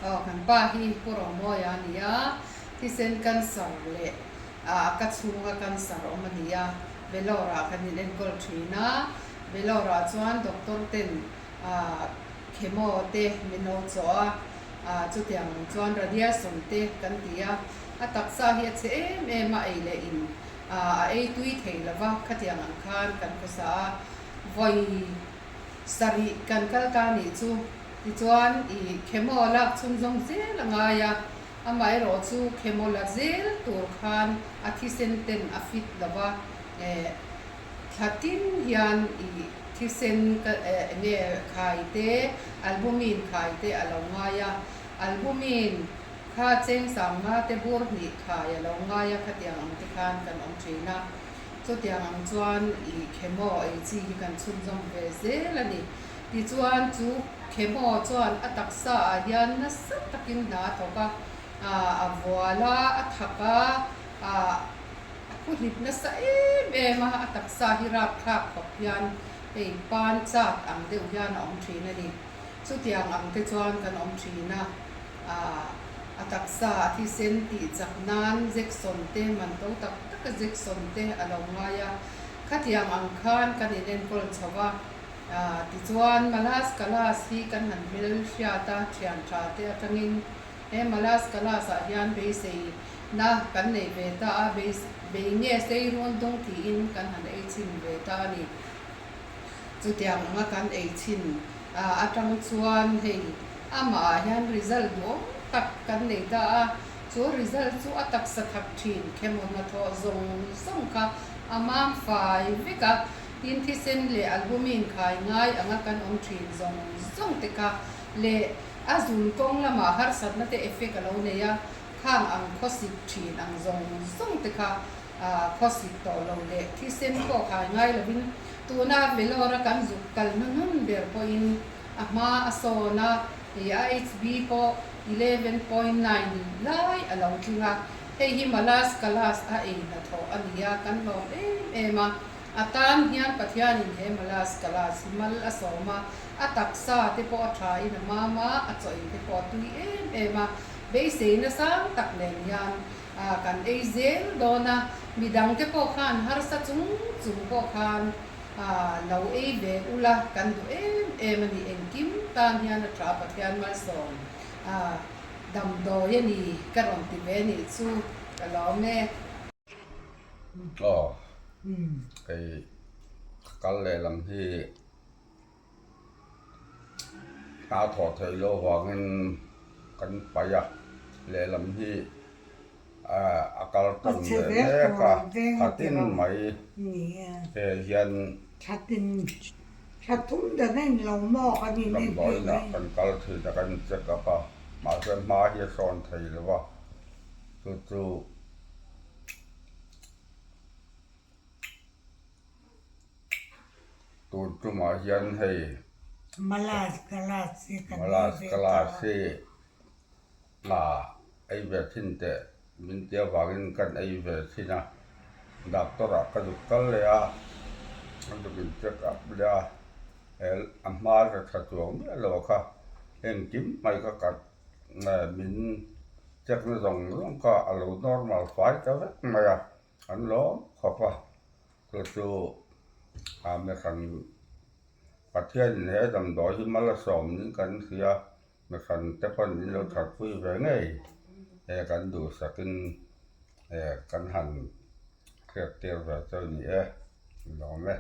Aw kan pa hi Pu Romawia a ni a, thisen cancer leh a ka chhunga cancer awm a ni a, Vellore ah kan in enkawl thin a, Vellore ah chuan doctor ten chemo te min lo chawh a, chutiang ang chuan radiation te kan ti a, a taksa hi a chhe em em a, ei leh in a ei tui thei lova, khatiang ang khan kan khawsa a, vawi sarih kan kal ta nih chu. Tichuan i chemo lak chhunzawm zel a ngai a, amaherawh chu chemo la zel tur khan a thisen ten a fit lo va, eh thla tin hian i thisen ka eh enge khai te, albumin khai te a lo ngai a, albumin kha cheng sangma te bur hnih khai a lo ngai a khatiang ang te khan kan awm thin a, chutiang ang chuan i chemo ei chi hi kan chhunzawm ve zel a ni. Tichuan, chu chemo chuan a taksa ah hian nasa takin hna a thawk a, a vual a, a thak a, a phuhlip nasa em em a, a taksa hi rapthlak khawp hian hei pan chat ang deuh hian a awm thin a ni. Chutiang ang te chuan kan awm thin a, a taksa a thisen tih chak nan Jackson te man to tak taka Jackson te a lo ngai a, khatiang ang khan kan inenkawl chho va. Tichuan, Malas Kalas hi kan han hmel hriat a, thian tha te atangin he Malas Kalas ah hian beisei na kan nei ve ta a, bei nge sei run dung tiin kan han ei chhin ve ta a ni. Chutiang anga kan ei chhin atang chuan hei amah ah hian result duhawm tak kan nei ta a, chu result chu a taksa thak thin khemaw hnathawh zawng zawng kha a mam fai vek a. Tin, thisen leh albumin khai ngai anga kan awm thin zawng zawng te kha leh a zun kawng lamah harsatna te effect a lo nei a, khang ang khawsik thin ang zawng zawng te kha khawsik tawh lo leh thisen pawh khai ngai lovin tuna Vellore a kan zuk kal hnuhnun ber pawhin a hma a sawn a, hei a HB pawh 11.9 lai a lo tling a, hei hi Malas Kalas a ei hnathawh a ni a, kan lawm em em a. A tan hian Pathianin he Malas Kalas hi mal a sawm a, a taksa te pawh a tha in a mam a, a chaw in te pawh a tui em em a, beiseina sang tak nen hian kan ei zel dawn a, midang te pawh khan harsa chung chung pawh khan lo ei ve ula kan duh em em a ni, engkim tan hian a tha Pathian malsawm damdawi a ni ka rawn ti ve nih chu ka lawm e. Aw hei ka kal lehlam hi hna thawh theih loh avangin kan paih a lehlam hi a kal tawn leh mek a khatin mai he hian damdawiinah kan kal thin a kan check up a mahse hma hi a sawn thei lo va chu chu. Tun tumah hian hei Malas Kalas hi kan ei Malas ve ta. Kalas hi ei ve thin teh min ti avangin kan ei ve thin a, doctor ah ka zuk kal leh a, ka zuk in check up leh a, he a hma la tha chuang miah lo kha engkim mai ka kat Min check na zawng zawng kha a lo normal fai ta vek mai a, an lawm khawp a, chu chu mihran Pathianin he damdawi hi mal a sawm niin kan hria, mihran te pawn min lo thatpui ve ngei he kan duhsakin kan han hriattir ve chu a ni e, lawm e.